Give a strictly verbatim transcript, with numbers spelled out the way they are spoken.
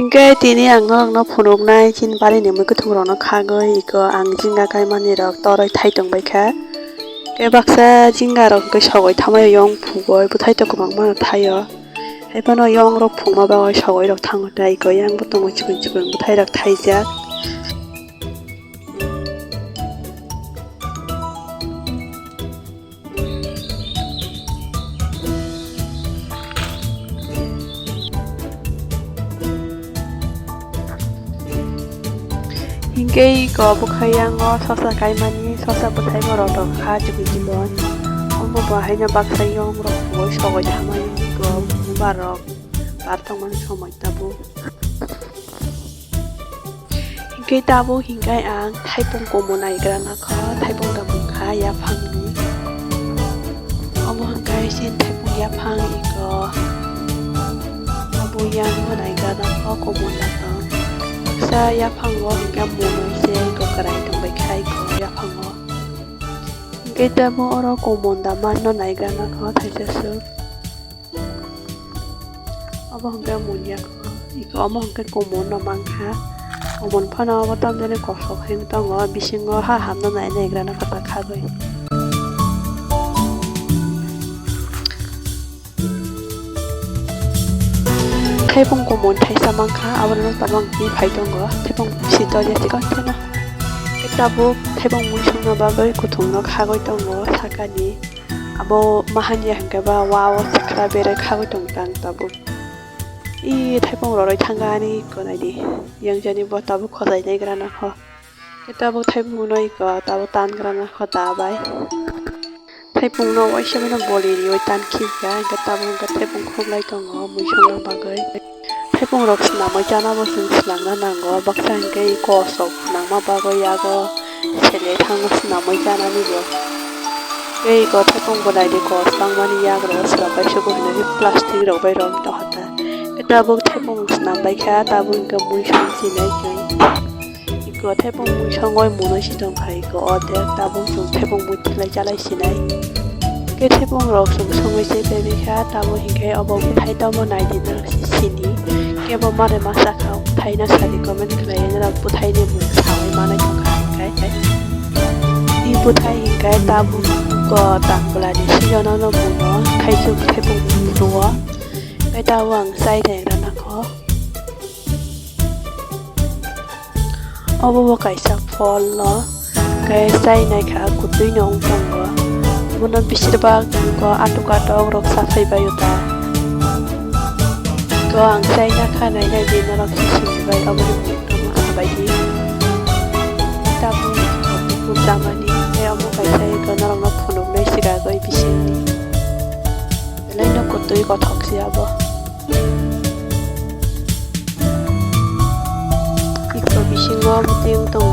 Hwnkhe tini ang norokno phunuknai chini barini mwkhwtwng rokno khagwi, iko ang jinga kaimani rok toroi thai tongbaikha. Khe baksa jinga rok hwnkhe sogwi thamwi yong phugwi bwthai tong kwbangma thaio. Haiphano yong rok phungma bagwi sogwi rok thango tei iko yang bo tongo chikon chikon bwthai rok thaijak. Hinkhe iko bwkhai yango sosa kaimani, sosa bwthai borok rok kha chikon chikon. Omo bo haino baksa yong rok phugwi sogwi thamani iko bubar rok par tongmani somoi tabuk. Hinkhe tabuk hinkhe ang thaipung komon naigra nakho, thaipung da mungkha yaphangni. Omo hinkhe chini thaipung yaphang iko abo yango naigra nakho komon da tong. Baksa yaphango hinkhe monoi se iko kwrai tongbaikha iko yaphango. Hinkhe tabuk oro komon da manno naigra nakho thaisaswk. Obo hwnkhe munya kho, iko omo hwnkhe komon no mankha. Komon phano obo tamjani kosok khe wng tongo, bisingo ha hamno nai naigra no kwtal khagwi. Thaipung komon thaisa mankha, abono tabang twi phai tongo, thaipung sitol ya sikon theno. Tabuk thaipung muisungno bagwi kuthumno khagwi tongo sakani. Abo mahanya hwnkhe ba wa o sikra bere khagwi tong tang tabuk. I thaipung roroi thangani iko naidi. Yang jani bo tabuk khojai naigra nakho. Khe tabuk thaipung no iko tabuk tangra nakho da bai. Thaipung no waisa mano boli riwi tan khibya hwnkhe tabuk hwnkhe thaipung khuklai tongo muisungno bagwi. Thaipung rok swnamwi chana bo chwng swlangna nango, baksa hinkhe kosok nangma bagwi yago sele thango swnamwi chanani bo. Tei iko thaipung bo naidi kos tangmani yago swlambai sugo hinwi plastic rok bai rom tongkha ta. Tabuk thaipung swnambai kha, tabuk hinkhe mui song sinai chwng. Iko thaipung mui songoi muno si tongkha iko o de tabuk chwng thaipung mui thilai chalai sinai. Khe thaipung rok chwng songoi se pebikha tabuk hinkhe obo bwthai tomo naidi no sini. Kebo mare ma sakha bwthai no sadi comment khlai norok bwthai ni mung sawi manai tongkha hinkhe. I bwthai hinkhe tabuk ko tangblani sijono no muno thaisuk thaipung mui muno. Khe tabuk ang chai nai rana kho. Obo bo kaisa phol no, khe chai nai kha, kwtwi no wng tongo. Bono bisir bak ko atok atok rok sa phai bai o ta. Ko ang chai na kha, nai nai di norok si sini bai, obo ni mung tamo sa bai di. Tabuk buphang chamani, tei omo kaisa eko norok no phunuk nai sira goi bising ni. Belai no kwtwi kothok se abo. Iko bisingo muting tong